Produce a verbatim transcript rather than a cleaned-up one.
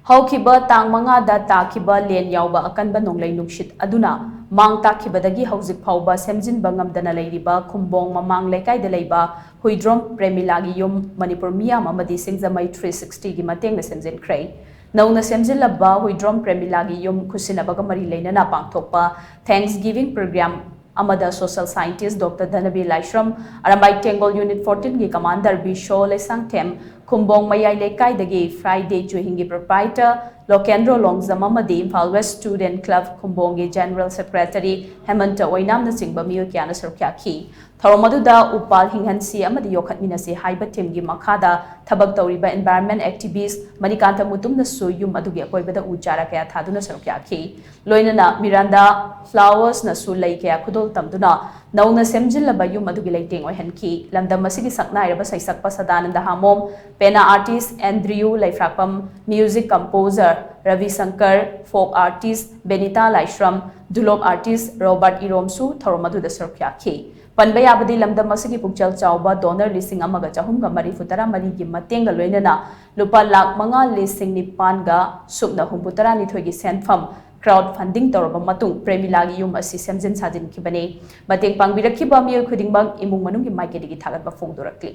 ꯍꯧꯈꯤꯕ ꯇꯥꯡ ꯃꯉꯥꯗ ꯇꯥꯈꯤꯕ ꯂꯦꯟ ꯌꯥꯎꯕ ꯑꯀꯟꯕ ꯅꯣꯡꯂꯩ ꯅꯨꯡꯁꯤꯠ ꯑꯗꯨꯅ ꯃꯥꯡ ꯇꯥꯛꯈꯤꯕꯗꯒꯤ ꯍꯧꯖꯤꯛ ꯐꯥꯎꯕ ꯁꯦꯝꯖꯤꯟꯕ ꯉꯝꯗꯅ ꯂꯩꯔꯤꯕ ꯈꯨꯝꯕꯣꯡ ꯃꯃꯥꯡ ꯂꯩꯀꯥꯏꯗ ꯂꯩꯕ ꯍꯨꯏꯗ꯭ꯔꯣꯝ ꯄ꯭ꯔꯦꯃꯤꯂꯥꯒꯤ ꯌꯨꯝ ꯃꯅꯤꯄꯨꯔ ꯃꯤꯌꯥꯝ ꯑꯃꯗꯤ ꯁꯤꯡꯖꯃꯩ three sixty ꯒꯤ ꯃꯇꯦꯡꯅ ꯁꯦꯝꯖꯤꯟꯈ꯭ꯔꯦ꯫ ꯅꯧꯅ ꯁꯦꯝꯖꯤꯜꯂꯕ ꯍꯨꯏꯗ꯭ꯔꯣꯝ ꯄ꯭ꯔꯦꯃꯤꯂꯥꯒꯤ ꯌꯨꯝ ꯈꯨꯠꯁꯤꯟꯅꯕꯒ ꯃꯔꯤ ꯂꯩꯅꯅ ꯄꯥꯡꯊꯣꯛꯄ Thanksgiving program ꯑꯃꯗ social scientist Doctor ꯙꯅꯕꯤꯔ ꯂꯥꯏꯁ꯭ꯔꯝ, ꯑꯔꯥꯝꯕꯥꯏ ꯇꯦꯡꯒꯣꯜ Unit fourteen ꯒꯤ commander ꯕꯤꯁꯣ ꯂꯩꯁꯥꯡꯊꯦꯝ, ꯈꯨꯝꯕꯣꯡ ꯃꯌꯥꯏ ꯂꯩꯀꯥꯏꯗꯒꯤ Friday ꯆꯨꯍꯤꯡꯒꯤ proprietor ꯂꯣꯀꯦꯟꯗ꯭ꯔꯣ ꯂꯣꯡꯖꯝ ꯑꯃꯗꯤ Imphal West Student Club ꯈꯨꯝꯕꯣꯡꯒꯤ General Secretary ꯍꯦꯃꯟꯇ ꯑꯣꯏꯅꯥꯝꯅꯆꯤꯡꯕ ꯃꯤꯑꯣꯏ ꯀꯌꯥꯅ ꯁꯔꯨꯛ ꯌꯥꯈꯤ꯫ ꯊꯧꯔꯝ ꯑꯗꯨꯗ ꯎꯄꯥꯜ ꯍꯤꯡꯍꯟꯁꯤ ꯑꯃꯗꯤ ꯌꯣꯛꯈꯠꯃꯤꯟꯅꯁꯤ ꯍꯥꯏꯕ theme ꯒꯤ ꯃꯈꯥꯗ ꯊꯕꯛ ꯇꯧꯔꯤꯕ environment activist ꯃꯅꯤꯀꯥꯟꯇ ꯃꯨꯇꯨꯝꯅꯁꯨ ꯌꯨꯝ ꯑꯗꯨꯒꯤ ꯑꯀꯣꯏꯕꯗ ꯎ ꯆꯥꯔꯥ ꯀꯌꯥ ꯊꯥꯗꯨꯅ ꯁꯔꯨꯛ ꯌꯥꯈꯤ꯫ ꯂꯣꯏꯅꯅ ꯃꯤꯔꯥꯟꯗꯥ ꯐ꯭ꯂꯥꯋꯔꯁꯅꯁꯨ ꯂꯩ ꯀꯌꯥ ꯈꯨꯗꯣꯜ ꯇꯝꯗꯨꯅ ꯅꯧꯅ ꯁꯦꯝꯖꯤꯜꯂꯕ ꯌꯨꯝ ꯑꯗꯨꯒꯤ ꯂꯩꯇꯦꯡ ꯑꯣꯏꯍꯟꯈꯤ꯫ ꯂꯝꯗꯝ ꯑꯁꯤꯒꯤ ꯁꯛꯅꯥꯏꯔꯕ ꯁꯩꯁꯛꯄ ꯁꯗꯥꯅꯟꯗ ꯍꯥꯃꯣꯝ, ꯄꯦꯅꯥ artist Andrew ꯂꯩꯐ꯭ꯔꯥꯛꯄꯝ, music composer Rabi Sankar, folk artist Benita Laishram, ꯗꯨꯂꯣꯞ artist ꯔꯣꯕꯥꯔꯠ ꯏꯔꯣꯝꯁꯨ ꯊꯧꯔꯝ ꯑꯗꯨꯗ ꯁꯔꯨꯛ ꯌꯥꯈꯤ꯫ ꯄꯟꯕ ꯌꯥꯕꯗꯤ ꯂꯝꯗꯝ ꯑꯁꯤꯒꯤ ꯄꯨꯛꯆꯦꯜ ꯆꯥꯎꯕ donor ꯂꯤꯁꯤꯡ ꯑꯃꯒ ꯆꯍꯨꯝꯒ ꯃꯔꯤꯐꯨ ꯇꯔꯥ ꯃꯔꯤꯒꯤ ꯃꯇꯦꯡꯒ ꯂꯣꯏꯅꯅ ꯂꯨꯄꯥ ꯂꯥꯈ ꯃꯉꯥ ꯂꯤꯁꯤꯡ ꯅꯤꯄꯥꯟꯒ ꯁꯨꯞꯅ ꯍꯨꯝꯐꯨ ꯇꯔꯥꯅꯤꯊꯣꯏꯒꯤ ꯁꯦꯟꯐꯝ crowd funding ꯇꯧꯔꯕ ꯃꯇꯨꯡ ꯄ꯭ꯔꯦꯃꯤꯂꯥꯒꯤ ꯌꯨꯝ ꯑꯁꯤ ꯁꯦꯝꯖꯤꯟ ꯁꯥꯖꯤꯟꯈꯤꯕꯅꯤ꯫ ꯃꯇꯦꯡ ꯄꯥꯡꯕꯤꯔꯛꯈꯤꯕ ꯃꯤꯑꯣꯏ ꯈꯨꯗꯤꯡꯃꯛ ꯏꯃꯨꯡ ꯃꯅꯨꯡꯒꯤ ꯃꯥꯏꯀꯩꯗꯒꯤ ꯊꯥꯒꯠꯄ ꯐꯣꯡꯗꯣꯔꯛꯂꯤ꯫